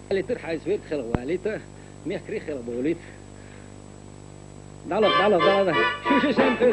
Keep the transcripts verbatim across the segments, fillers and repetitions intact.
Валита, хьайса верг хила валийта, мехкарий хила бовлийта. ДӀала, дӀала, дӀала, дӀала. Шу, шу, шу, шу.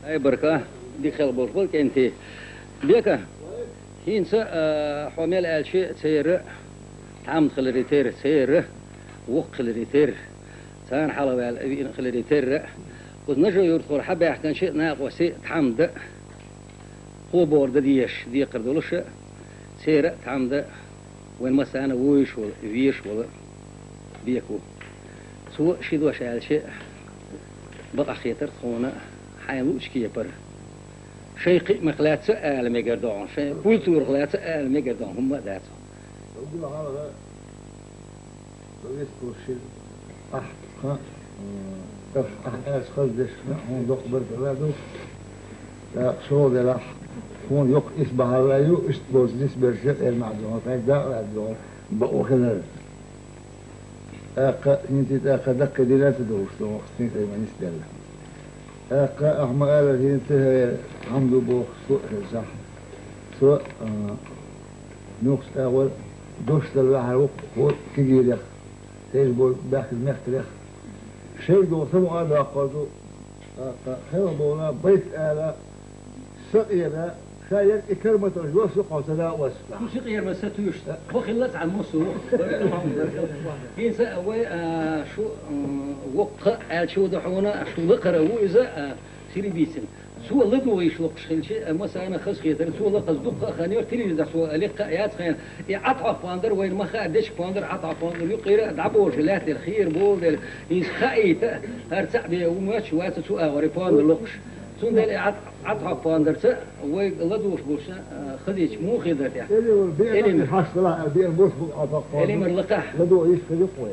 Ай, баркал, дика хила болаш ба, кӀентий. Бека, хӀинца, а, хьо мел аьлча, церан тхьамда хиларе терра, церан воккха хиларе терра, царна хьалха ваьлла виъна хиларе терра, укхаза Нажи-Юртахора хьабаьхкача накъостий тхьамда, кхо бохург дан дезаш, декхар долаш, церан а тхьамда вайна массарна а вуйш вола, везаш вола Бека ва. Цо ши дош аьлча, бакъахьа хетар тхона хьайна луучу кепара. Шайн кхиамах лаьцна а ала мегар ду хьуна, шайн культурах лаьцна а ала мегар ду хьуна, хӀумма а дац хьуна. Вистхула ши ахь, хан, м, ахь аьлча хаза деш, хьуна доккха баркалла ду. ТӀаккха шолгӀа делахь, хьуна йоккха ис бахьалла ю, иштта болчу нисберша Эрмахьа дуьхьал, хьайга дакъа лаьцна дуьхьал, бакъо хилар. ТӀаккха, хӀинца тӀаккха даккхий дина ца долуш ду, хӀинца ма нисделла. ТӀаккха ахьа ма-аллара, хӀинца хӀара хьамду бохуш со а хезчахь, со, а, нохча агӀор дош дала ваьхьар ву-кх кегийрех, тешаш болу баьхкина мехкарех. Шайга йолу самукъа а доккхур ду, тӀаккха хила болу байт ала, сакъера, ша ерг и карматалаш йоссу кхо ца даъ оццахь. Шу сакъера ма сатуьйсу. Бо хилла цхьа муссу. ХӀинца вай, а, шу, м, воккха аьлча ду хьуна, шу лакхара ву иза, а, сири бийцина. Цо ладугӀуш локхуш хилча, а, массарна хазахетара, цо лакхаза дуккха а хан йора, телевизор цо лекха а яц хьайна. И Ӏад хьокху пондар, вайна ма хаьа, дечиг пондар, Ӏад хьокху пондар, юккъера а дӀаболуш лаьттара, хера болу дела. Иза хаийта, хӀара цхьаъ бен ву моьттуш вац цу агӀор и пондар локхуш. Цундела и Ӏад Ӏад хьокху пондарца вайга ладугӀуш болуш, а, хазийча муха хир дара тӀехь? Элимар бен Элимар. Хьаш делахь, а, бен бос бу Ӏад хьокху пондар. Элимар лакхахь. ЛадугӀуш хир ю-кх вай.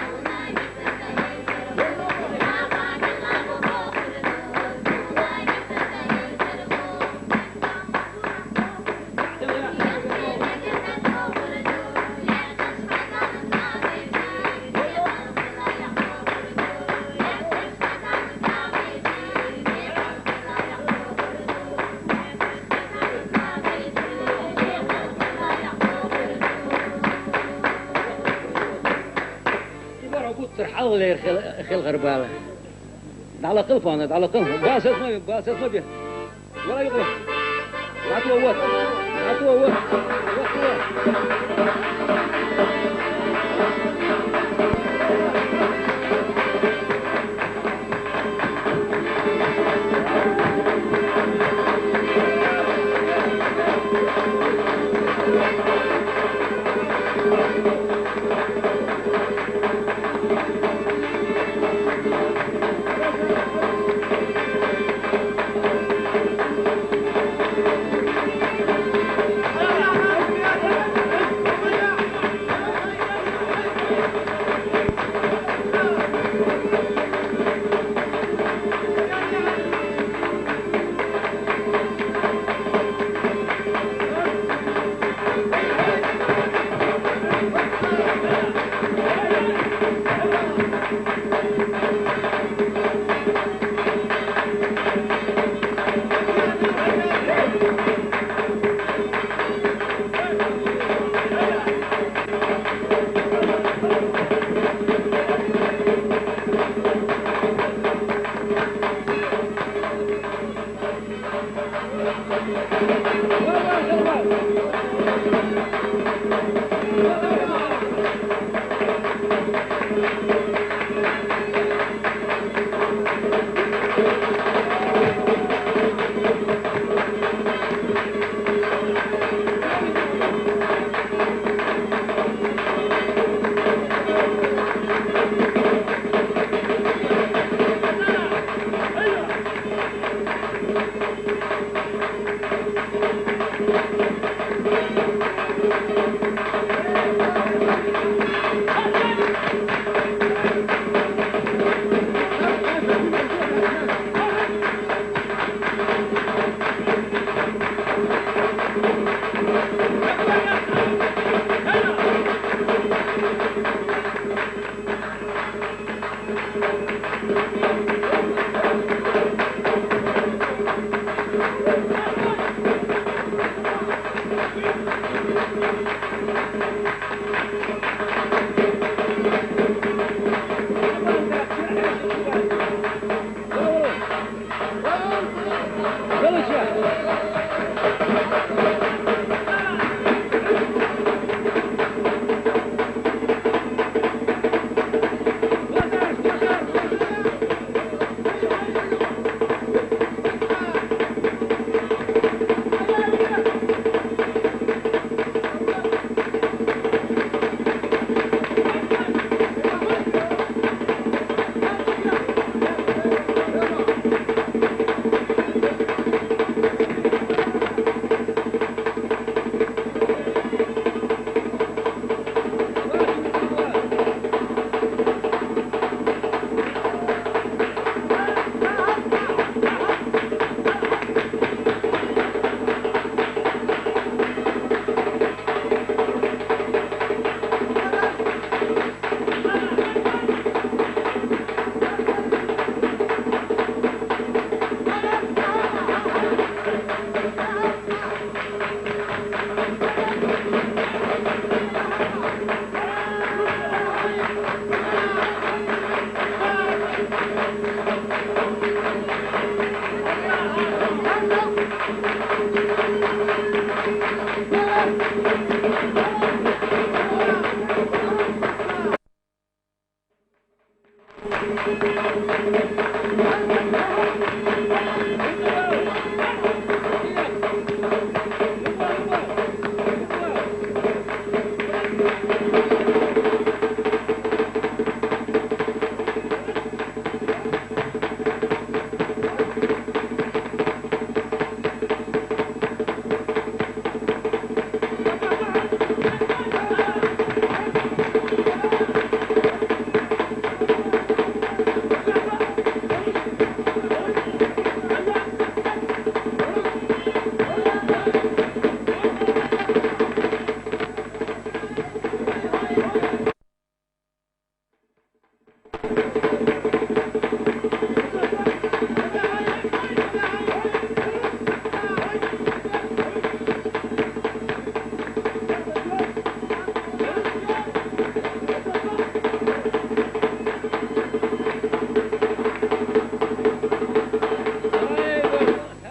Ибар обуттар хьалгӀалера хел, хел гӀарбала. ДӀалакхал фона, дӀалакхал. Басат ма, басат ма бе. Вала юкъе. НатӀо вот. НатӀо вот. Вот, вот.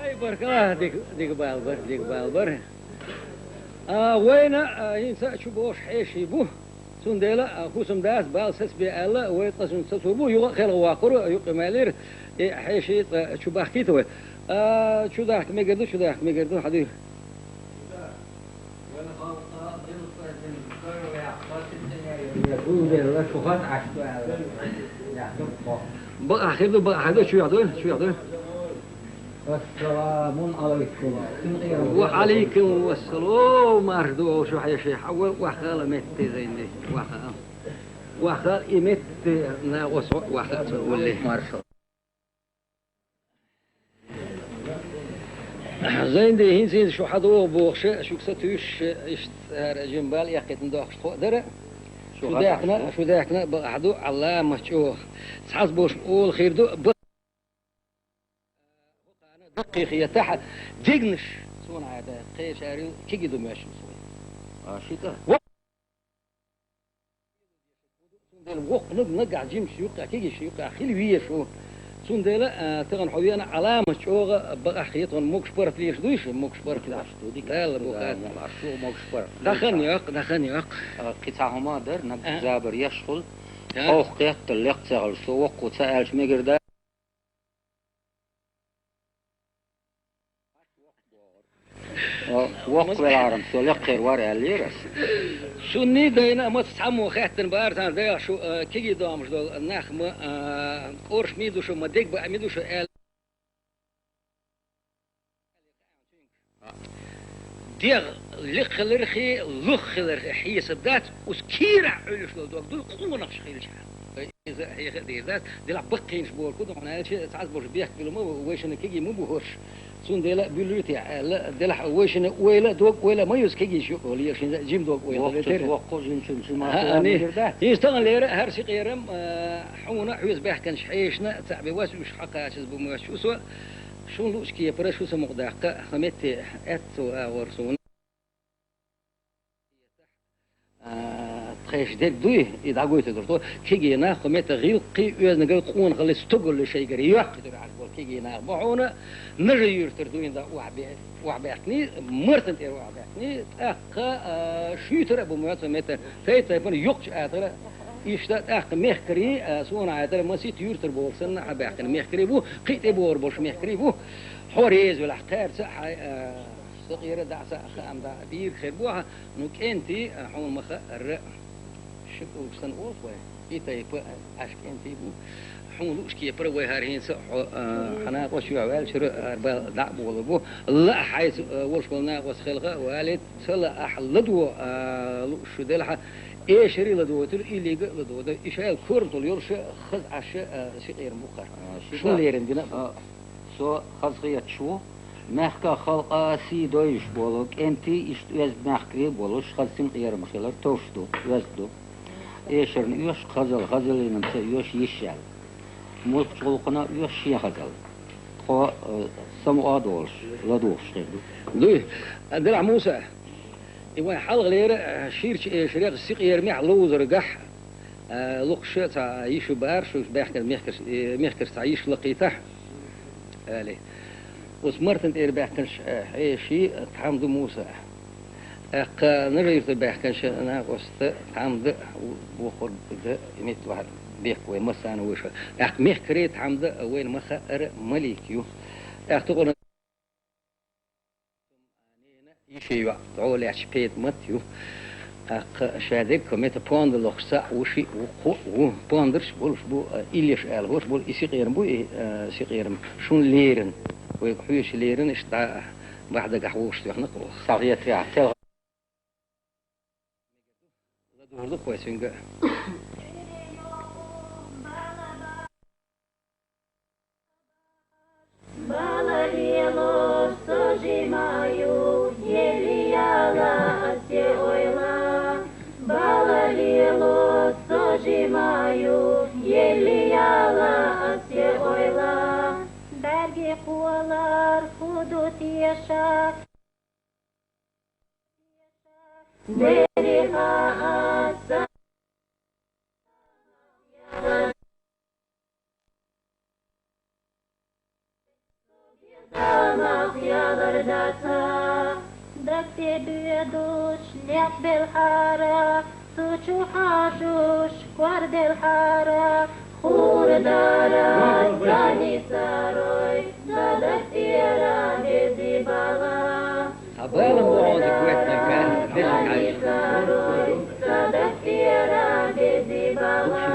Ай, баркалла, дика, дика бала бар, дика бала бар. А, вайна, а, хӀинца а чу бохуш хьеший бу. Цундела, а, хӀусам дац, бала сацабе аьлла, вай ткъа цунца сацо бу, юха а кхелха ваккхура, юкъе ма аьллера, и хьеший цкъа чу бахкийта вай. А, чу дахка мегар ду, чу дахка мегар ду, хьан дуй? Бакъахьа хир ду, бакъахьа хир ду, чуьйхьа ду, чуьйхьа ду. Ассаламу Ӏалайкум. Ва Ӏалайкум ассалам. Марша догӀийла шу хьеший. Хьавола, охьахала метте, Зайнди. Охьахала. Охьахала и метте, накъост охьахала ца улле. Марша. Зайнди, хӀинца-хӀинца шу хьадогӀу бохуш, шуьга сатуьйсуш, иштта хӀара жима бала эккхийтина дохкуш тхо а дара. Шу даьхкина, шу даьхкина бакъахьа ду, Ӏаламат чӀогӀа. Цхьацца болуш ола хир ду, бакъ-, даккхий хетахь, дегнаш, суна хьаьда, кхечаьрга кегий ду моьттуш ю суна. А, шийтта? Цундела воккха наг-, наггахь жимаш юккъехь, кегийш юккъехь хила везаш ву. Цундела, а, тахана хьо веана Ӏаламат чӀогӀа бакъахьа хетахь, могуш-паргӀат лелаш дуй шу, могуш-паргӀат лелаш. Дика, Далла бу хатта. Марша, могуш-паргӀат. Дахан йоккха, дахан йоккха. А, кхин цхьа хӀума дара, наггахь забар еш хуьлу. Хьо кхетта лекха ца хилча, со воккхо ца аьлча мегар ду. О, воккха велахь-м со лекха хир вара аьллера ас. Шуна дайна а маца цхьаммо хаьттина бара, царна дайгӀа шу, э, кегий домаш долу нах ма, э, кӀорш мий ду шу, ма дегба а мий ду шу аьлла. ДегӀ лекха хилархи, лух хилархи хьесап дац, уьш кийрахь Ӏуьллуш долу дог ду, къонахаш хилча. Иза хьеха а дийр дац, делахь баккхийнаш бохург ду, хьуна аьлча, цхьацца болуш бехк билла ма бу, вайшинна кегий ма бу хӀорш. Цундела буьллуьйтехь аьлла, делахь вайшинна ойла, дог ойла ма юзу кегийш юкъа лелаш, хӀинца жима дог ойла. Воккхачу, воккхачу жимачу ма хӀара дац. ХӀинца тахана лера хӀара синкъерам, а, хьуна хьоьца баьхкинчу хьешашна цхьаъ бен вас уьш хьакхачаза бу моьттуш ву со. Шун луучу кепара шу самукъадаккха, хӀокху метте аьтту агӀор суна. А, тхайша дерг дуй, и дӀагойтур ду. Кегий нах хӀокху метте гӀиллакхий, оьздангаллий, къонахаллий, стогаллий шайгара йоккхуьйтур Ӏаш болу кегий нах бу хьуна, Нажи-Юьртара дуьйна дӀа охьабе-, охьабаьхкиний, Мартан тӀера охьабаьхкиний, тӀаккха, а, шуьйтара а бу моьтту хӀокху метте, тайп-тайпана йоккхачу атагӀара, иштта тӀаккха мехкарий, а, суна хьаьдара масийтта юьртара бохург санна хьабаьхкина мехкарий бу, кхин а тӀебогӀур болуш мехкарий бу. Хьо реза велахь, кхаьрца а хьай, а, сакъера дӀа а, ца а, хаам дӀа а бийр хир бу ахьа, ну, кӀентий, а, хьуна ма-хаъара, ши кӀулчаш санна олуш вай, и тайпа, а, Ӏаш кӀентий бу. Хьуна луучу кепара вай хӀара хӀинца а хьо, а, хьан накъост чохь ваьллачуьра хӀара бала дӀа а болур бу. Лаахь хьайца, а, волуш волу накъост хелха а валийта, ца лаахь ладогӀа, а, лууш шу делахь, эшаре а ладогӀуьйтур, иллига а ладогӀуьйтур, и шайла корматалла йолуш а, хаза Ӏаш а, а, синкъерам бу хӀара. А, шуна лерина дина а бу. А, со хазахеташ ву, мехкан халкъан сий дойуш болу кӀентий, иштта оьзда мехкарий болуш, хаза синкъерам хилар товш ду, оьзда ду. Эшарна оьшу хазалла, хазаллина ца оьшу йиш яьлла. Муьлххачу гӀуллакхана оьшу шен хазалла. Тхо, э, самукъа а долуш, ладугӀуш хир ду. Дуй, делахь, Муса, и вайн хьалхалера, э, ширачу эшарех, синкъерамех, ловзаргахь, э, лукхаш а цхьа йиш ю бара, шу баьхкина мехкарш, э, мехкарш цхьа йиш лакхийтахь, аьлла. Оцу Мартан тӀера баьхкинчу, э, хьеший, э, тхьамда Муса. ТӀаккха Нажи-Юртара баьхкача накъост тхьамда, бохург да, мит вахар бехк вай массарна вуйша. ТӀаккха мехкарий тхьамда вайна ма хаъара Малик ю. ТӀаккха тукъана йиши йоӀ, дӀо лаьттача Петамат ю. ТӀаккха шадерг кхо метр понда лохуш цхьаъ ву, шиъ ву, кхоъ ву. Пондарш болуш бу, а, иллеш ала хӀорш болу, и сикъерам бу, и, а, сикъерам шун лерина. Вайга хьоьжуш лерина, иштта дӀа баха дагахь вовшах тоьхна кхо. Сагъетарехь, тел. ЛадугӀур ду кхо цуьнга. Бала лело, со жимаю, еле яла ас я ойла. Бала лело, со жимаю, еле яла ас я ойла. Дарги кхолар хӀу ду теша? Дерриха аса Далах ялар даца, даг тӀе боьдуш лехбелхьара, цу чу хьажуш кор делхьара, хӀур дара ца нисарой, ца даг тӀера безий бала. Цхьа бала ма вогӀу, дика веттинарг, дешнаш хьаьжча. Ца даг тӀера безий бала.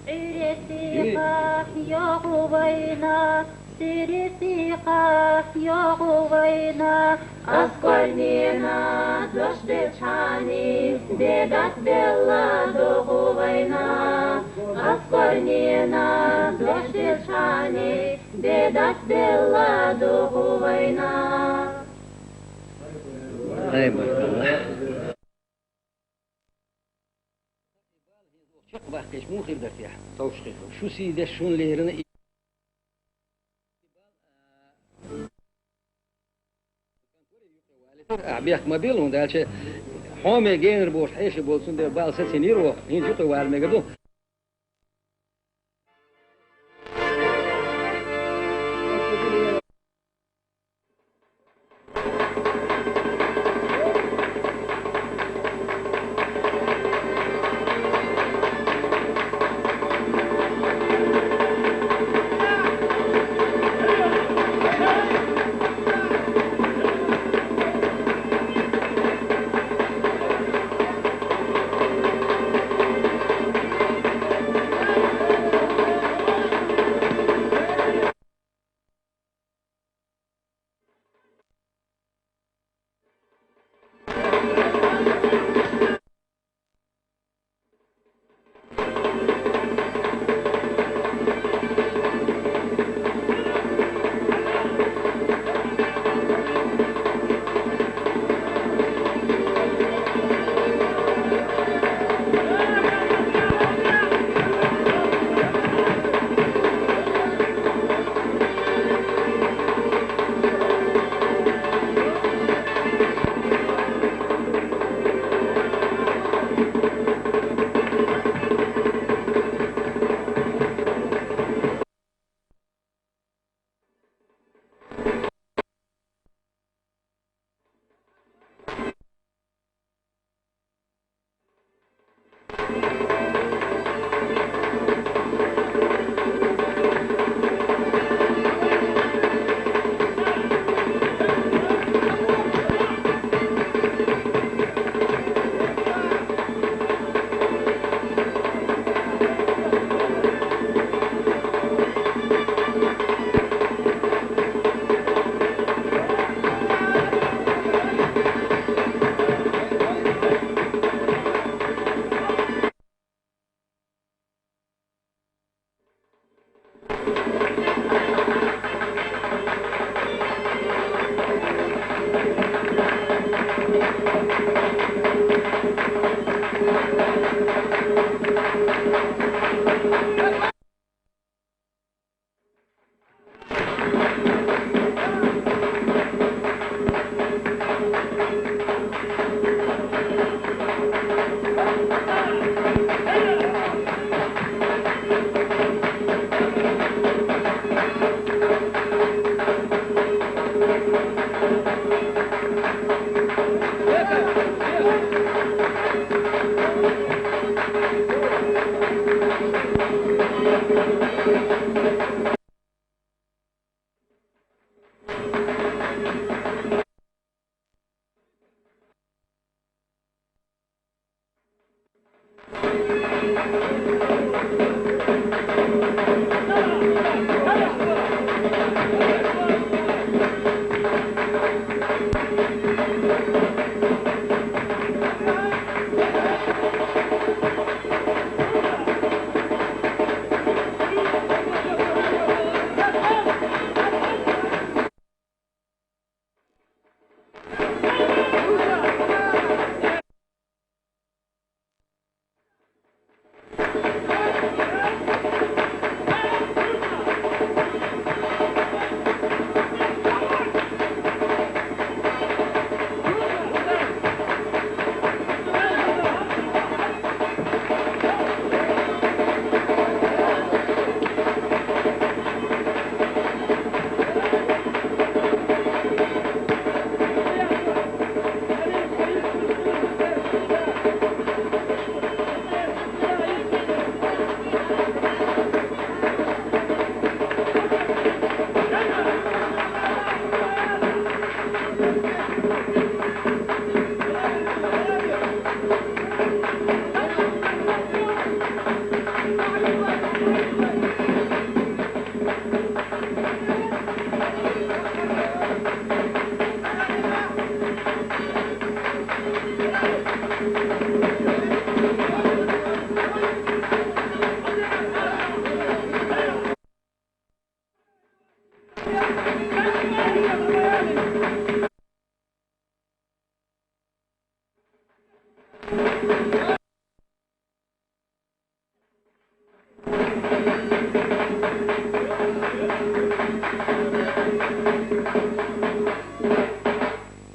Ӏуьйре сиха йогӀу вайна, сире сиха йогӀу вайна. Аскор нена дош делчхьани, бегат белла догӀу вайна. Аскор нена дош делчхьани, бегат белла догӀу вайна. Ай, баркалла. Чекхбаккхийча муха хир дара техьа? Товш хир ду. Шу сий деш шуна лерина и. Ахьа бехк ма билла, хӀунда аьлча хьоме генара бохуш хьеший болу, цундела бала сацийна йира оха, хӀинца юкъе вала мегар ду.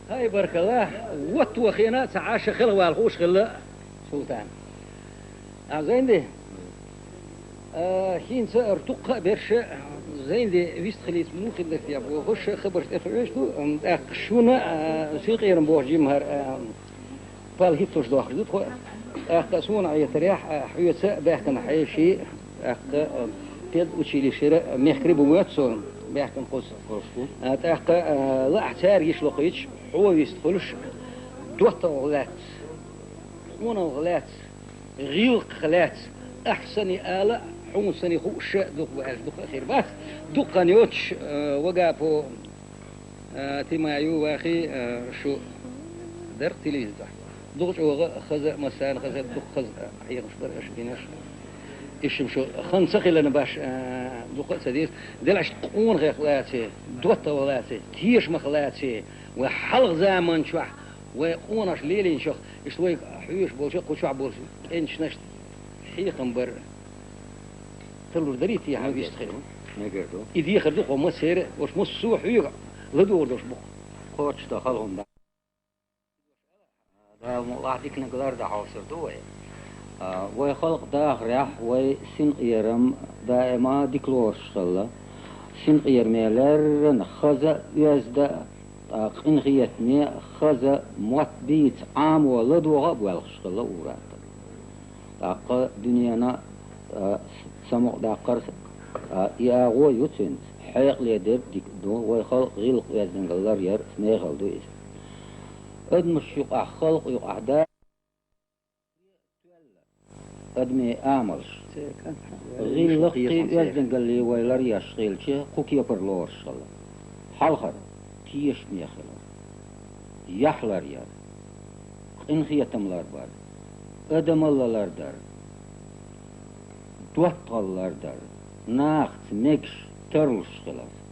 Хай баркалла, вот вахина ца Ӏаша хила вала хууш хилла султан. А, зайнди? А, хӀинца ар дуккха а берш зайнди вист хилийца муха хилла я бохуш хабарш тӀе хьоьжуш ду, ам, тӀаккха шуна, а, синкъерам боху жимхар, а, пал хӀитталуш дохкуш ду тхо. ТӀаккха суна Ӏетарехь, а, хьоьца баьхкина хьеший, тӀаккха, а, педучилищера мехкарий бу моьтту суна, баьхкина кхуза. А, тӀаккха, а, лаахь цаьрга йиш локхуьйтуш, хьо вист хуьлуш, доттагӀалла лаьцна, къонахалла лаьцна, гӀиллакхах лаьцна, ахь санна ала, хьуна санна хууш дукха бу аьлча, дукха а хир бац. Дукха хан йоцуш, э, Вагапов, э, Тима ю вахий, э, шу дара телевизор тӀехь. Дукха чӀогӀа хаза, массарна хаза, дукха хаза хьехамаш бара аша бинарш. Иштта шу хан ца хиларна баш, э, дукха а ца деза. Делахь иштта къонахех лаций, доттагӀалла лаций, тешамах лаций, вай хьалха заман чохь вай къонахаша лелийначух, иштта вайга хьоьжуш болчу, кху чохь болчу кӀенташна хьехам бар тарлур дарий те хьан вист хир? Мегар ду. И дехар ду кхо массеран а, оцу массо а хьоьга ладогӀур долуш бу-кх. Кхочушдан хала хӀума дац. Дала мукъалахь диканиг лардан хьовсур ду вай. А, вай халкъ дахарехь, вай синкъерам даима дика лоруш хилла. Синкъераме леррина хаза а, оьзда а, ткъа къинхетаме а, хаза мотт бийца, Ӏамо ладогӀа а боьлхуш хилла ур-аттагӀа. ТӀаккха дуьненан, а, самукъадаккхар, а, и агӀо ю цуьнца, хьекъале дерг дика ду, вай халкъ гӀиллакх-оьздангалла ларъяр мехала ду иза. Адамаш юкъахь, халкъ юкъахь да адамийн амалш. ГӀиллакхий, оьздангаллий вай ларъеш хилча, кху кепара лоруш хилла. Хьалхара тешаме хилар, яхь ларъяр, къинхетам ларбар, адамалла лардар, доттагӀалла лардар, нахаца мегаш тарлуш хилар.